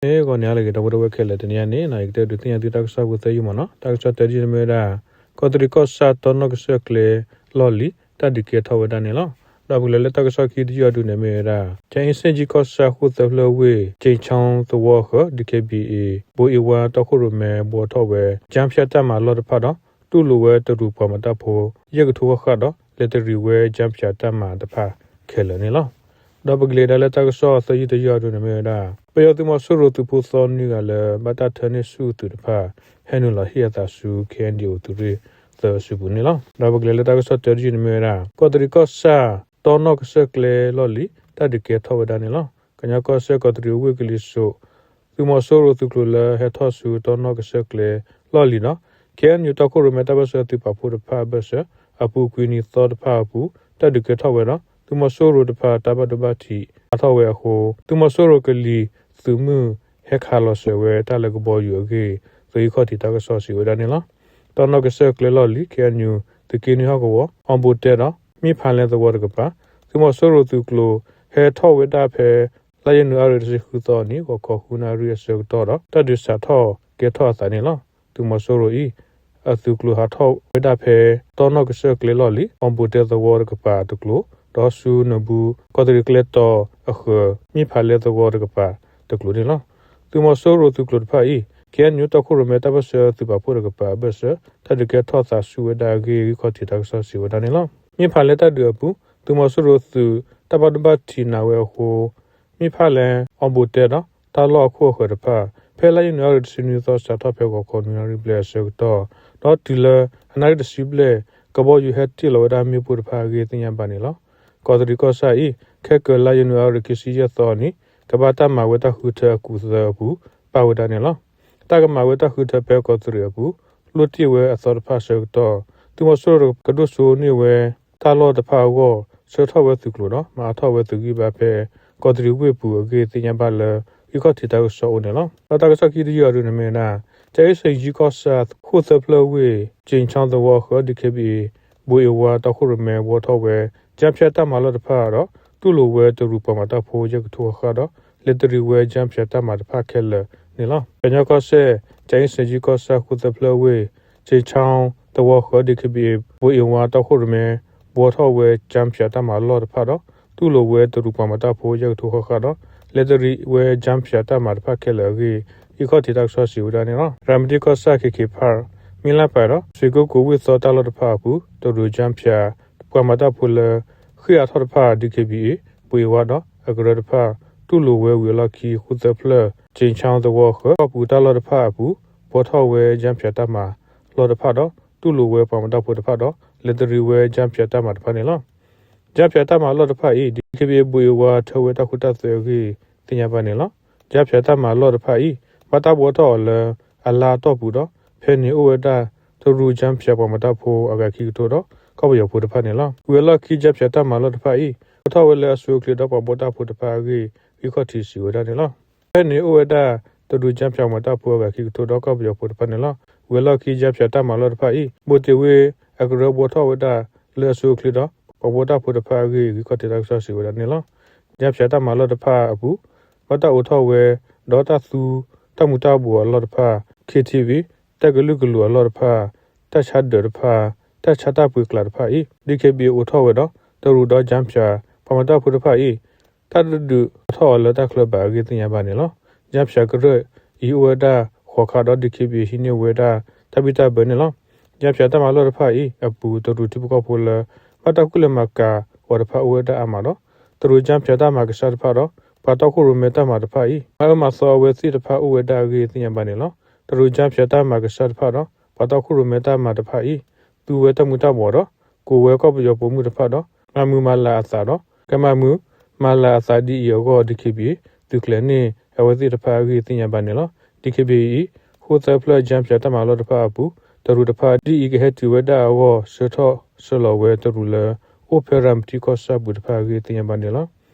မ့ၢ်ဂီၤန့ၣ် ဟါလၢအဂ့ၤ ဒီပုၢ်ဝဲၢ်ခဲလၢာ် တနံၤအံၤန့ၣ် ယကတဲဒုးသ့ၣ်ညါသုတၢ်ကစီၣ်ဖိသၢယုၢ်မးနီၤ. တၢ်ကစီၣ်တၢတယုၢ်န့ၣ်မ့ၢ်ဝဲဒၣ် ကီးတရံးကီၢ်ဆၣ်တီနီၣ်ကစၢၢ်ကျဲလီၢ်လံၤ တၢ်ဒုးကဲထီၣ်ဝဲဒၣ်န့ၣ်လီၤ. ဒီးပကလဲၤလၢတၢ်ကစီၣ်ခံတယုၢ်အဒုန့ၣ်မ့ၢ်ဝဲဒၣ် ကၠၤအ့စ့ၣ်ကၠံကီၢ်ဆၣ်ဃိၣ်သၢဖျၢၣ်ဝ့ၢ် ကၠ့ၣ်ခၠီသဝီအဃၢၤ DKBA ဘိးအ့ဝါတီခိၣ်ရိၣ်မဲ ဘှီထီၣ်ဝဲ ကၠၢဖၠးတၢ်မၤလီၢ်တဖၣ်ဒီး တူၢ်လိာ်ဝဲတရူးပှၤမၤတၢ်ဖိ ယဲၢ်ကထိဃၣ်ဃၣ်ဒီး လဲၤတရံးဝဲကၠၢဖၠးတၢ်မၤတဖၣ်ခဲလၢာ်န့ၣ်လီၤ. ဒီးပကလဲၤဒၣ်လၢတၢ်ကစီၣ်သၢယုၢ်တယုၢ်အဒုန့ၣ်မ့ၢ်ဝဲဒၣ် ပယီၤသုးမီၤစိရိၤသုးဖိသီနွံဂၤလၢ ဘၣ်တၢ်ထၢန့ၢ်ဆူၣ်အသုးတဖၣ် ဟဲနုာ်လီၤဟ့ၣ်အသးဆူ KNDO သုးရ့ၣ်သၢအစုပူၤန့ၣ်လီၤ. ဒီးပကလဲၤလၢတၢ်ကစီၣ်တၢတယုၢ်န့ၣ်မ့ၢ်ဝဲဒၣ် ကီးတရံးကီၢ်ဆၣ် တီနီၣ်ကစၢၢ်ကျဲလီၢ်လံၤ တၢ်ဒုးကဲထီၣ်ဝဲဒၣ်န့ၣ်လီၤ. ကညီကီၢ်စဲၣ်ကီးတရံးဝ့ၢ်ကလံၤစိး သုးမီၤစိရိၤသုးကျိၤလၢဟဲထီၣ်ဆူတီနီၣ်ကစၢၢ်ကျဲလီၢ်လံၤဒီး KNU တီခိၣ်ရိၣ်မဲတၢ်ပၢၢ်ဆၢသုးပာ်ဖှိၣ်တဖၣ်အဘၢၣ်စၢၤ အပူၤကွံာ်နံၤသီတဖၣ်အပူၤ တၢ်ဒုးကဲထီၣ်ဝဲဒီး သုးမီၤစိရိၤတဖၣ်တၢ်ဘၣ်ဒိဘၣ်ထံးအါထီၣ်ဝဲအဃိ သုးမီၤစိရိၤကလံၤသုးမုၢ် ဟဲခးလီၤစၢၤဝဲတၢ်လၢကဘီယူၤအဂ့ၢ် သုးဟံၣ်ခီၣ်ထံးတၢ်ကစီၣ်စံးဝဲဒၣ်န့ၣ်လီၤ. တီနီၣ်ကစၢၢ်ကျဲလီၢ်လံၤ KNU သုးက့နွံဟီၣ်ကဝီၤ အီဘိးတဲဒီး မံၣ်ဖးလဲသဝီတကပၤ သုးမီၤစိရိၤသုးကျိၤ ဟဲထီၣ်ဝဲဒၣ်ဖဲ လါယနူၤအါရံၤတဆံဃုသီအနံၤ ဂီၤခီဃုနၣ်ရံၣ်အဆၢကတီၢ်ဒီး တၢ်ဒုးစးထီၣ်ကဲထီၣ်အသးန့ၣ်လီၤ. သုးမီၤစိရိၤအံၤ အသုးကျိၤဟးထီၣ်ဝဲဒၣ်ဖဲ တီနီၣ်ကစၢၢ်ကျဲလီၢ်လံၤ အီဘိးတဲသဝီတကပၤတကျိၤ ဒီးဆူနဘူး ကီးတရံးကျဲတီၤအဃၢၤ မံၣ်ဖးလဲသဝီတကပၤတကျိၤန့ၣ်လီၤ. သုးမီၤစိရိၤသုးကျိၤတဖၣ်အံၤ KNU တီခိၣ်ရိၣ်မဲတၢ်ပၢၢ်ဆၢသုးပာ်ဖှိၣ်တကပၤအဘၢၣ်စၢၤ တၢ်ဒုးကဲထီၣ်သးဆူၣ်ဝဲဒၣ်အဂ့ၢ် ဟံၣ်ခီၣ်ထံးတၢ်ကစီၣ်စံးဝဲဒၣ်န့ၣ်လီၤ. မံၣ်ဖးလဲတၢ်ဒုးအပူၤ သုးမီၤစိရိၤသုးတၢ်ဘၣ်ဒိဘၣ်ထံးနးဝဲအဃိ မံၣ်ဖးလဲ အီဘိးတဲဒီး တၢ်လီၢ်အခိၣ်အဃၢၤတဖၣ် ဖဲလါယနူၤအါရံၤတဆံနွံသီ စးထီၣ်ဖဲဂီၤခီနွံနၣ်ရံၣ်ဘျဲၣ်အဆၢကတီၢ် ဒီးတုၤလၢအနၣ်ရံၣ်တဆံဘျဲၣ် ကဘီယူၤဟဲတ့ၢ်လီၤဝဲဒၣ်မ့ၣ်ပိၢ်တဖၣ်အဂ့ၢ်သ့ၣ်ညါဘၣ်န့ၣ်လီၤ. ကီးတရံးကီၢ်ဆၣ်အံၤ ခဲကိာ်လါယနူၤအါရံၤခံဆံယဲၢ်သီအနံၤ ကဘၣ်တၢ်မၤဝဲတၢ်ဃုထၢအကူာ်သၢအပူၤ ပာ်ဝဲဒၣ်န့ၣ်လီၤ. တၢ်ကမၤဝဲတၢ်ဃုထၢဖဲကီးတရံးအပူၤ လိၣ်တ့ၢ်ဝဲအသီတဖၣ်အဆၢကတီၢ် သုးမီၤစိရိၤကဒိၣ်စိန့ၢ်ဝဲ တၢ်လီၢ်တဖၣ်အဂီၢ် ဆှၢထီၣ်ဝဲသုးကျိၤဒီး မၤအါထီၣ်ဝဲသုးဂံၢ်ဘါဖဲ ကီးတရံးဝ့ၢ်ပူၤအဂ့ၢ်သ့ၣ်ညါဘၣ်လၢ ဟံၣ်ခီၣ်ထံးတၢ်ကစီၣ်အအိၣ်န့ၣ်လီၤ. ဒီးတၢ်ကစီၣ်ခံတယုၢ်အဒုန့ၣ်မ့ၢ်ဝဲဒၣ် ကၠၤအ့စ့ၣ်ကၠံကီၢ်ဆၣ်ဃိၣ်သၢဖျၢၣ်ဝ့ၢ် ကၠ့ၣ်ခၠီသဝီအဃၢၤ DKBA ဘိးအ့ဝါတီခိၣ်ရိၣ်မဲ ဘှီထီၣ်ဝဲ ကၠၢဖၠးတၢ်မၤလီၢ်တဖၣ်ဒီး တူၢ်လိာ်ဝဲတရူးပှၤမၤတၢ်ဖိယဲၢ်ကထိဃၣ်ဃၣ်ဒီး လဲၤတရံးဝဲကၠၢဖၠးတၢ်မၤတဖၣ်ခဲလၢာ်န့ၣ်လီၤ. ကညီကီၢ်စဲၣ် ကၠၤအ့စ့ၣ်ကၠံကီၢ်ဆၣ်ဃိၣ်သၢဖျၢၣ်ဝ့ၢ် ကၠ့ၣ်ခၠီသဝီအဃၢၤ DKBA ဘိးအ့ဝါတီခိၣ်ရိၣ်မဲ ဘှီထီၣ်ဝဲကၠၢဖၠးတၢ်မၤလီၢ်တဖၣ်ဒီး တူၢ်လိာ်ဝဲတရူးပှၤမၤတၢ်ဖိယဲၢ်ကထိဃၣ်ဃၣ်ဒီး လဲၤတရံးဝဲကၠၢဖၠးတၢ်မၤတဖၣ်ခဲလၢာ်အဂ့ၢ် ဟံၣ်ခီၣ်ထံးတၢ်ကစီၣ်စံးဝဲဒၣ်န့ၣ်လီၤ. ရၤမတံကီၢ်ဆၣ် ခ့ၣ်ခ့ၣ်ဖး မံလၢ်ပၤဒီး ဆွ့ကိကိၣ်ဝ့ၢ်သီတၢ်လီၢ်တဖၣ်အပူၤ တရူးကၠၢဖၠး ပှၤမၤတၢ်ဖိလၢ ဃ့ၢ်အါထီၣ်တဖၣ် DKBA ဘိးအ့ဝါဒီး အကရၢတဖၣ် တူၢ်လိာ်ဝဲဝံၤအလီၢ်ခံ ဃိၣ်သၢဖျၢၣ် ကၠ့ၣ်ခၠီသဝီအဃၢၤ ကီၢ်ပူၤတၢ်လီၢ်တဖၣ်အပူၤ ဘှီထီၣ်ဝဲကၠၢဖၠးတၢ်မၤလီၢ်တဖၣ်ဒီး တူၢ်လိာ်ဝဲပှၤမၤတၢ်ဖိတဖၣ်ဒီး လဲၤတရံးဝဲကၠၢဖၠးတၢ်မၤတဖၣ်န့ၣ်လီၤ. ကၠၢဖၠးတၢ်မၤလီၢ်တဖၣ်အံၤ DKBA ဘိးအ့ဝါထၢဝဲတၢ်ဃူတၢ်သုးအဂ့ၢ်သ့ၣ်ညါဘၣ်န့ၣ်လီၤ. ကၠၢဖၠးတၢ်မၤလီၢ်တဖၣ်အံၤ ဘၣ်တၢ်ဘှီထီၣ်အီၤလၢ အလါအတီၢ်ပူၤဒီး ဖဲန့ၣ်အိၣ်ဝဲဒၣ် တရူးကၠၢဖၠးပှၤမၤတၢ်ဖိအဂၤခံကထိဒီး ကီၢ်ပယီၤဖိတဖၣ်န့ၣ်လီၤ. ဝံၤအလီၢ်ခံ ကၠၢဖၠးတၢ်မၤလီၢ်တဖၣ်အံၤ အိးထီၣ်ဝဲလၢအဆိအချ့ဒီးပှၤဘှီတၢ်ဖိတဖၣ်အဂ့ၢ် ဂံၢ်ခီၣ်ထံးစံးဝဲဒၣ်န့ၣ်လီၤ. ဖဲန့ၣ်အိၣ်ဝဲဒၣ် တရူးကၠၢဖၠးပှၤမၤတၢ်ဖိအဂၤခံကထိဒီးကီၢ်ပယီၤဖိတဖၣ်န့ၣ်လီၤ. ဝံၤအလီၢ်ခံ ကၠၢဖၠးတၢ်မၤလီၢ်တဖၣ်အံၤ ဘိၣ်တ့ၢ်ဝ့ၢ်အကရၢဘှီထီၣ်ဝဲဒၣ်လၢအဆိအချ့ဒီး ပှၤဘှီတၢ်ဖိတဖၣ်အဂ့ၢ် ဂံၢ်ခီၣ်ထံးတၢ်ကစီၣ်စံးဝဲဒၣ်န့ၣ်လီၤ. ကၠၢဖၠးတၢ်မၤလီၢ်တဖၣ်အပူၤ ဘၣ်တၢ်အိးထီၣ်ဝဲ ဒီးတၢ်သူ တၢ်မူၤတၢ်ဘှီးအလီၢ်တဖၣ် KTV တၢ်ကလုာ်ကလိာ်အလီၢ်တဖၣ် တၢ်ဆါဒၢးတဖၣ် တၢ်ဆါတၢ်ပှ့ၤကျးတဖၣ်အံၤ DKBA အိးထီၣ်ဝဲဒီး တရူးဒီးကၠၢဖၠး ပှၤမၤတၢ်ဖိတဖၣ်အံၤ တၢ်တဒုးအါထီၣ်အီၤလၢတၢ်ချၢဘၣ်အဂ့ၢ်သ့ၣ်ညါဘၣ်န့ၣ်လီၤ. ကၠၢဖၠးကရၢအံၤအိၣ်ဝဲဒၣ်ဃိးခါဒီး DKBA ဟံးန့ၢ်ဝဲဒၣ်တၢ်ဘံၣ်တၢ်ဘၢန့ၣ်လီၤ. ကၠၢဖၠးတၢ်မၤလီၢ်တဖၣ်အံၤအပူၤ တရူးထံဖိကီၢ်ဖိလၢ ဘၣ်တၢ်ကူၣ်လဲၤမၤကၤအီၤတဖၣ်အိၣ်ဝဲဒၣ်အါမးဒီး တရူးကၠၢဖၠးတၢ်မၤကဆှီတဖၣ်ဒီး ပှၤတီခိၣ်ရိၣ်မဲတၢ်မၤတဖၣ်အံၤ မၤအၢမၤသီအဝဲသ့ၣ်တဖၣ်အိၣ်ဝဲဒၣ်အဂ့ၢ်သ့ၣ်ညါဘၣ်န့ၣ်လီၤ. တရူးကၠၢဖၠးတၢ်မၤကဆှီတဖၣ်ဒီး ပှၤတီခိၣ်ရိၣ်မဲတၢ်မၤတဖၣ်အံၤ သူဝဲတၢ်မူၤတၢ်ဘှီးဒီး ကိးဝဲကီၢ်ပယီၤပိာ်မုၣ်တဖၣ်ဒီး မၤမုာ်မၤလၤအသးဒီး ကမၤမုာ်မၤလၤအသးဒ်အံၤအဂီၢ် DKBA သုးကျဲၤန့ၢ်အဝဲသ့ၣ်တဖၣ်အဂ့ၢ်သ့ၣ်ညါဘၣ်န့ၣ်လီၤ. DKBA အံၤ ဃိၣ်သၢဖျၢၣ်ကၠၢဖၠးတၢ်မၤလီၢ်တဖၣ်အပူၤ တရူးတဖၣ်ဒ်အံၤကဟဲတုၤဝဲဒၣ်အဂီၢ် ဆှၢထီၣ်ဆှၢလီၤဝဲတရူးလၢ အိၣ်ဖဲရၤမတံကီၢ်ဆၣ်ပူၤတဖၣ်အဂ့ၢ်သ့ၣ်ညါဘၣ်န့ၣ်လီၤ.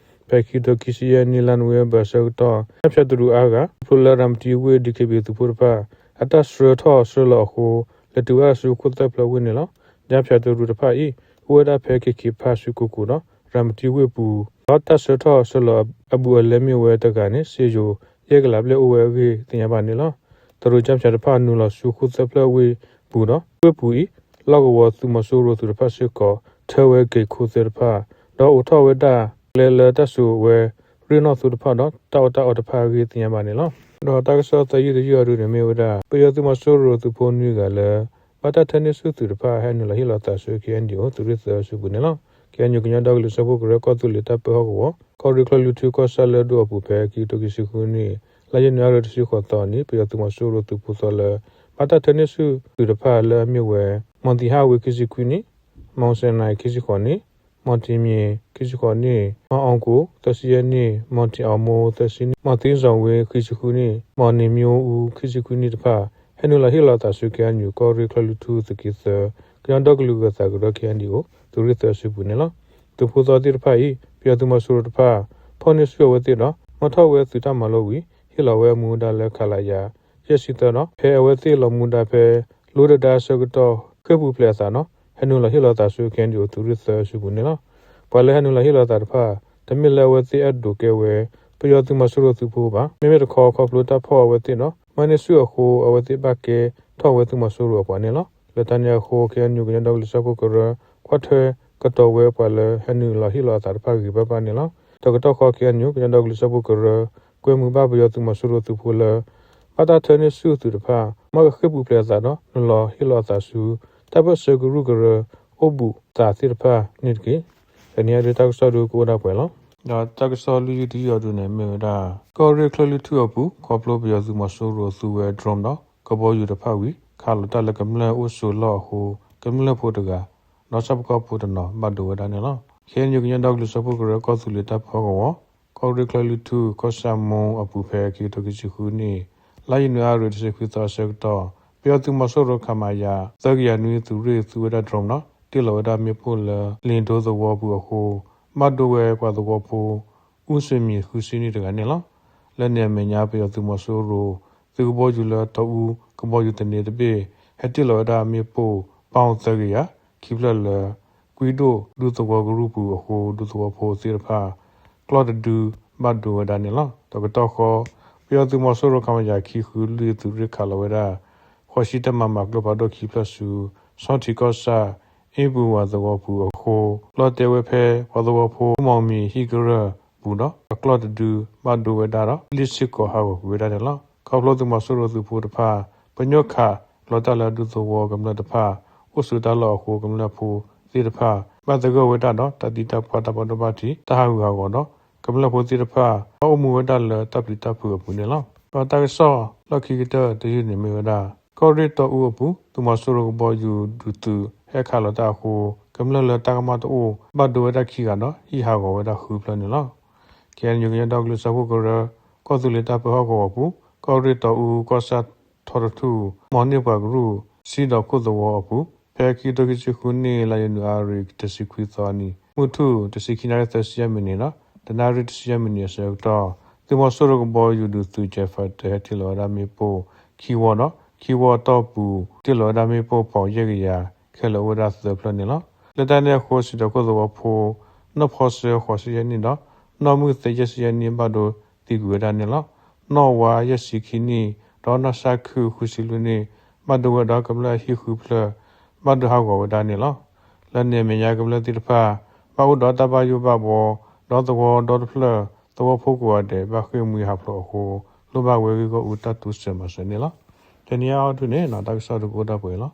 ဖဲခံကထိခံဆံယဲၢ်နံၣ် လါနိၣ်ဝ့ဘၢၣ်အဆၢကတီၢ် ကၠၢဖၠးတရူးအါဂၤ ခီဖျိလၢရၤမတံဝ့ၢ် DKBA သုးဖိတဖၣ် အတၢ်ဆှၢထီၣ်ဆှၢလီၤအဃိ လဲၤတုၤဝဲဒၣ်ဆူဃိၣ်သၢဖျၢၣ်ဝ့ၢ်န့ၣ်လီၤ. ကၠၢဖၠးတရူးတဖၣ်အံၤ အိၣ်ဝဲဒၣ်ဖဲ ခ့ၣ်ခ့ၣ်ဖး ဆွ့ကိကိၣ်ဒီး ရၤမတံဝ့ၢ်ပူၤ ဒီးတၢ်ဆှၢထီၣ်ဆှၢလီၤအဘူးအလဲမ့ၢ်ဝဲတဂၤန့ၣ် စ့ယိၤ ယဲၢ်ကလးဘျဲၣ်အိၣ်ဝဲအဂ့ၢ်သ့ၣ်ညါဘၣ်န့ၣ်လီၤ. တရူးကၠၣ်ဖၠၣ်တဖၣ်နုာ်လီၤဆူဃိၣ်သၢဖျၢၣ်ဝ့ၢ်ပူၤဒီး ဝ့ၢ်ပူၤအံၤ လီၢ်ကဝီၤသုးမီၤစိရိၤသုးတဖၣ်စ့ၢ်ကီး ထၢဝဲက့ၤခိၣ်သၢတဖၣ် ဒီးအိးထီၣ်ဝဲဒၣ် ကျဲလၢတၢ်စိာ်ဝဲ ရ့ၣ်နီၣ်သိတဖၣ်ဒီး တၢ်အီၣ်တၢ်အီတဖၣ်အဂ့ၢ်သ့ၣ်ညါဘၣ်န့ၣ်လီၤ. ဒီးတၢ်ကစီၣ်သၢယုၢ်တယုၢ်အံၤဒုန့ၣ်မ့ၢ်ဝဲဒၣ် ပယီၤသုးမီၤစိရိၤသုးဖိနွံဂၤလၢ ဘၣ်တၢ်ထၢန့ၢ်ဆူၣ်သုးတဖၣ် ဟဲနုာ်လီၤဟ့ၣ်လီၤသးဆူ ခ့ၣ်အဲၣ်ယူၣ် သုးရ့ၣ်သၢအစုပူၤန့ၣ်လီၤ. ခ့ၣ်အဲၣ်ယူၣ် ကညီဒီကလုာ်စၢဖှိၣ်ကရၢကီၢ်သူလ့ၤတၢ်ပၢဟီၣ်ကဝီၤ ကီၢ်ရ့ၣ်ချၢလွံၢ်ထူၣ် ကီၢ်ဆၣ်လၢၢ်ဒိၣ်အပူၤ ဖဲခံကထိခံဆံဃုနံၣ် လါယနူၤအါရံၤတဆံဃိးသီအနံၤ ပယီၤသုးမီၤစိရိၤသုးဖိသီလၢ ဘၣ်တၢ်ထၢန့ၢ်ဆူၣ်သုးတဖၣ်လၢအမ့ၢ်ဝဲ မီၣ်သံဟၣ်ဝ့ခံဆံခွံနံၣ်, မီၣ်စဲၣ်နံၣ်ခံဆံဃိးနံၣ်, မီၣ်တံၤမံၤ ခံဆံဃိးနံၣ်, မီၣ်အီၣ်ကိၣ် သၢဆံယဲၢ်နံၣ်, မီၣ်တံၤအီၣ်မိၣ် သၢဆံနံၣ်, မီၣ်သံစီၣ်ဝ့ ခံဆံဃုနံၣ်, မီၣ်နံၣ်မံအူ ခံဆံခွံနံၣ်တဖၣ် ဟဲနုာ်လီၤဟ့ၣ်လီၤသးဆူ ခ့ၣ်အဲၣ်ယူၣ် ကီၢ်ရ့ၣ်ချၢလွံၢ်ထူၣ် သုးက့သၢ, ကညီဒီကလုာ်ဂၢၤသးကရၢ ခ့ၣ်အဲၣ်ယူၣ် သုးရ့ၣ်သၢအစုပူၤန့ၣ်လီၤ. သုးဖိသီသ့ၣ်တဖၣ်အံၤ ပယီၤသုးမီၤစိရိၤတဖၣ် ဖီၣ်န့ၢ်ဆူၣ်အဝဲသ့ၣ်ဒီး မၤထီၣ်ဝဲသုးတၢ်မၤလိဝံၤ ဟ့ၣ်လီၤဝဲအမူဒါလၢ ခလရ ယဲၢ်ဆံသၢဒီး ဖဲအဝဲသ့ၣ်လီၤမူဒါဖဲ လိတဒါအဆၢကတီၢ် ဃ့ၢ်ပူၤဖျဲးအသးဒီး ဟဲနုာ်လီၤဟ့ၣ်လီၤသးဆူ ခ့ၣ်အဲၣ်ယူၣ် သုးရ့ၣ်သၢအစုပူၤန့ၣ်လီၤ. ပှၤလၢဟဲနုာ်လီၤဟ့ၣ်လီၤသးတဖၣ် တမ့ၢ်လၢအဝဲသ့ၣ်အဲၣ်ဒိးကဲဝဲ ပယီၤသုးမီၤစိရိၤသုးဖိဘၣ်. မ့မ့ၢ်တခီ ခီဖျိတၢ်ဖီၣ်အဝဲသ့ၣ်ဒီး မၤန့ၢ်ဆူၣ်အဃိ အဝဲသ့ၣ်ဘၣ်ကဲထီၣ်ဝဲသုးမီၤစိရိၤအပှၤန့ၣ်လီၤ. လၢတၢ်န့ၣ်အဃိ ခ့ၣ်အဲၣ်ယူၣ် ကညီဒီကလုာ်စၢဖှိၣ်ကရၢ ကွၢ်ထွဲကတီၤဝဲပှၤလၢဟဲနုာ်လီၤဟ့ၣ်လီၤအသးတဖၣ်ဂ့ၤဘၣ်ဘၣ်န့ၣ်လီၤ. တကတီၢ်ဃီ ခ့ၣ်အဲၣ်ယူၣ် ကညီဒီကလုာ်စၢဖှိၣ်ကရၢ ကွဲမုာ်ဘၣ်ပယီၤသုးမီၤစိရိၤသုးဖိလၢ ဘၣ်တၢ်ထၢန့ၢ်ဆူၣ်သုးတဖၣ် မ်ကဃ့ၢ်ပူၤဖျဲးအသးဒီး နုာ်လီၤဟ့ၣ်လီၤအသးဆူ တၢ်ပၢၢ်ဆၢကရူၢ်ကရၢ အိၣ်ဘူးသးသ့ၣ်တဖၣ်န့ၣ်တက့ၢ်. တနံၤအံၤဒုးတၢ်ကစီၣ်ဒုးကအိၣ်ဒၣ်ပှဲၤလီၤ. ဒီးတၢ်ကစီၣ်လွံၢ်ယုၢ်တယုၢ်အံၤဒုးန့ၣ် မ့ၢ်ဝဲဒၣ် ကီၢ်ရ့ၣ်ချၢလွံၢ်ထူၣ်အပူၤ ခီဖျိပယီၤသုးမီၤစိရိၤသူဝဲ drone ဒီး ကဘီယူၤတဖၣ်ဝံၤ ခးလီၤတၢ်လၢကမျၢၢ်အိၣ်ဆိးလီၢ်အဃိ ကမျၢၢ်ဖိတဂၤ ဒီးဆၣ်ဖိကီၢ်ဖိတနီၤ ဘၣ်ဒိဝဲဒၣ်န့ၣ်လီၤ. ခ့ၣ်အဲၣ်ယူၣ် ကညီဒီကလုာ်စၢဖှိၣ်ကရၢ ကီၢ်သူလ့ၤတၢ်ပၢဟီၣ်ကဝီၤ ကီၢ်ရ့ၣ်ချၢလွံၢ်ထူၣ် ကီၢ်ဆၣ်မူအပူၤ ဖဲခံကထိခံဆံဃုနံၣ် လါယနူၤအါရံၤ တဆံခွံသီအဆၢကတီၢ် ပယီၤသုးမီၤစိရိၤ ခမရ သၢကယၤနွံ သုးရ့ၣ်သူဝဲဒၣ် drone ဒီး တ့ၢ်လီၤဝဲဒၣ်မ့ၣ်ပိၢ်လၢ လ့ၣ်ဒိသဝီပူၤအဃိ ဘၣ်ဒိဝဲပှၤသဝီဖိ အူစ့ၣ်မံၤ ဃုဆံနံၣ်တဂၤန့ၣ်လီၤ. လၢန့ၣ်အမဲာ်ညါ ပယီၤသုးမီၤစိရိၤ သုးကဘီယူၤလၢတီအူ ကဘီယူၤသန့တဘ့ၣ် ဟဲတ့ၢ်လီၤဝဲဒၣ်မ့ၣ်ပိၢ် ပီၣ်သၢကယၤ ခံဖျၢၣ်လၢ ကွံဒိၣ်ဒူသဝီကရူၢ်ပူၤအဃိ ဒူသဝီဖိသ့ၣ်တဖၣ် ကျီၢ်တဒု ဘၣ်ဒိဝဲဒၣ်န့ၣ်လီၤ. တကတီၢ်ဃီ ပယီၤသုးမီၤစိရိၤ ခမရ ခံဃုလွံၢ် သုးရ့ၣ်ခးလီၤဝဲဒၣ် ဃိးဆံတၢမၤမၤကျိဖးဒိၣ်ခံဖျၢၣ်ဆူ ဆီထံးကီၢ်ဆၣ် အ့ပူၤဝၤသဝီပူၤအဃိ လီၤတဲာ်ဝဲဖဲ ပှၤသဝီဖိ မီၢ်မံၤဟံၣ်ကရၢၢ်ပူၤဒီး အကျီၢ်တဒု ဘၣ်ဒိဝဲဒၣ်ဒီး လ့ၣ်ဆ့ၣ်ကီးဟးဂီၤကွံာ်ဝဲဒၣ်န့ၣ်လီၤ. ခီဖျိသုးမီၤစိရိၤသုးဖိတဖၣ် ပညိၣ်ခးလီၤတၢ်လၢဒူသဝီကမျၢၢ်တဖၣ် အိၣ်ဆိးတၢ်လီၢ်အဃိ ကမျၢၢ်ဖိသ့ၣ်တဖၣ် ဘၣ်သဂၢၢ်ဝဲဒၣ်ဒီး တၢ်သံတၢ်ပှၢ်တၢ်ဘၣ်ဒိဘၣ်ထံး တၢ်ဟးဂူာ်ဟးဂီၤဒီး ကမျၢၢ်ဖိသ့ၣ်တဖၣ် ဘၣ်အိၣ်မူဝဲဒၣ်လၢတၢ်ပျံၤတၢ်ဖုးအပူၤန့ၣ်လီၤ. ဒီးတၢ်ကစီၣ်လီၢ်ခံကတၢၢ်တယုၢ်န့ၣ်မ့ၢ်ဝဲဒၣ် ကီၢ်ရ့ၣ်တီအူအပူၤ သုးမီၤစိရိၤကဘီယူၤဒုးသုးဟဲခးလီၤတၢ်အဃိ ကမျၢၢ်လၢတၢ်ကမၣ်တအိၣ် ဘၣ်ဒိဝဲဒၣ်ခံဂၤဒီး ဟံၣ်ဟးဂီၤဝဲဒၣ်ဃုဖျၢၣ်န့ၣ်လီၤ. ခ့ၣ်အဲၣ်ယူၣ် ကညီဒီကလုာ်စၢဖှိၣ်ကရၢ ကီၢ်သူလ့ၤတၢ်ပၢဟီၣ်ကဝီၤပူၤ ကီၢ်ရ့ၣ်တီအူ ကီၢ်ဆၣ်ထီတထူၣ် မီၢ်န့ၢ်ပှၤကရူၢ် စံဒီးခိၣ်သဝီအပူၤ ဖဲခံကထိခံဆံဃုနံၣ် လါယနူၤအါရံၤ တဆံခွံသီအနံၤ မုၢ်ထူၣ် တဆံခံနၣ်ရံၣ်သၢဆံယဲၢ်မံးနံးဒီး တနၣ်ရံၣ်တဆံယဲၢ်မံးနံးအဆၢကတီၢ် သုးမီၤစိရိၤကဘီယူၤဒုးသုး Jet Fighter ဟဲတ့ၢ်လီၤဝဲဒၣ်မ့ၣ်ပိၢ်ခံဝီဒီး ခံဝီတီၢ်ပူၤ တ့ၢ်လီၤဝဲဒၣ်မ့ၣ်ပိၢ်ပီၤယဲၢ်ကယၤ ခဲလၢာ်အိၣ်ဝဲဒၣ်သၢဖျၢၣ်န့ၣ်လီၤ. လၢတၢ်န့ၣ်အဃိ စံဒီးခိၣ်သဝီဖိ နီၢ်ဖီစၢ ဃိးဆံယဲၢ်နံၣ်ဒီး နီၢ်မုၢ်သဲ ယဲၢ်ဆံယဲၢ်နံၣ် ဘၣ်ဒိသံကွံာ်ဝဲဒၣ်န့ၣ်လီၤ. နီၢ်ဝါ ယဲၢ်ဆံခံနံၣ် ဒီးနီၢ်စၢ်ခုၣ် ဃုဆံလွံၢ်နံၣ် ဘၣ်ဒိဝဲဒီးကမျၢၢ်အဟံၣ်ဃုဖျၢၣ် ဘၣ်ဒိဟးဂီၤဝဲဒၣ်န့ၣ်လီၤ. လၢန့ၣ်အမဲာ်ညါ ကမျၢၢ်သ့ၣ်တဖၣ် ဘၣ်အိၣ်ဒီးတၢ်ဘၣ်ယိၣ်ဘၣ်ဘှီ ဒီးသဝီဒီတဖျၢၣ် သဝီဖိကိးဂၤဒဲး ဘၣ်ဃ့ၢ်မှံဟးဖျိးအဃိ လိၣ်ဘၣ်ဝဲဂ့ၢ်ဂီၢ်အူတၢ်တိစၢၤမၤစၢၤန့ၣ်လီၤ. တနံၤအံၤဒုးန့ၣ် တၢ်ကစီၣ်ဒုးကအိၣ်ဒၣ်ပှဲၤလီၤ.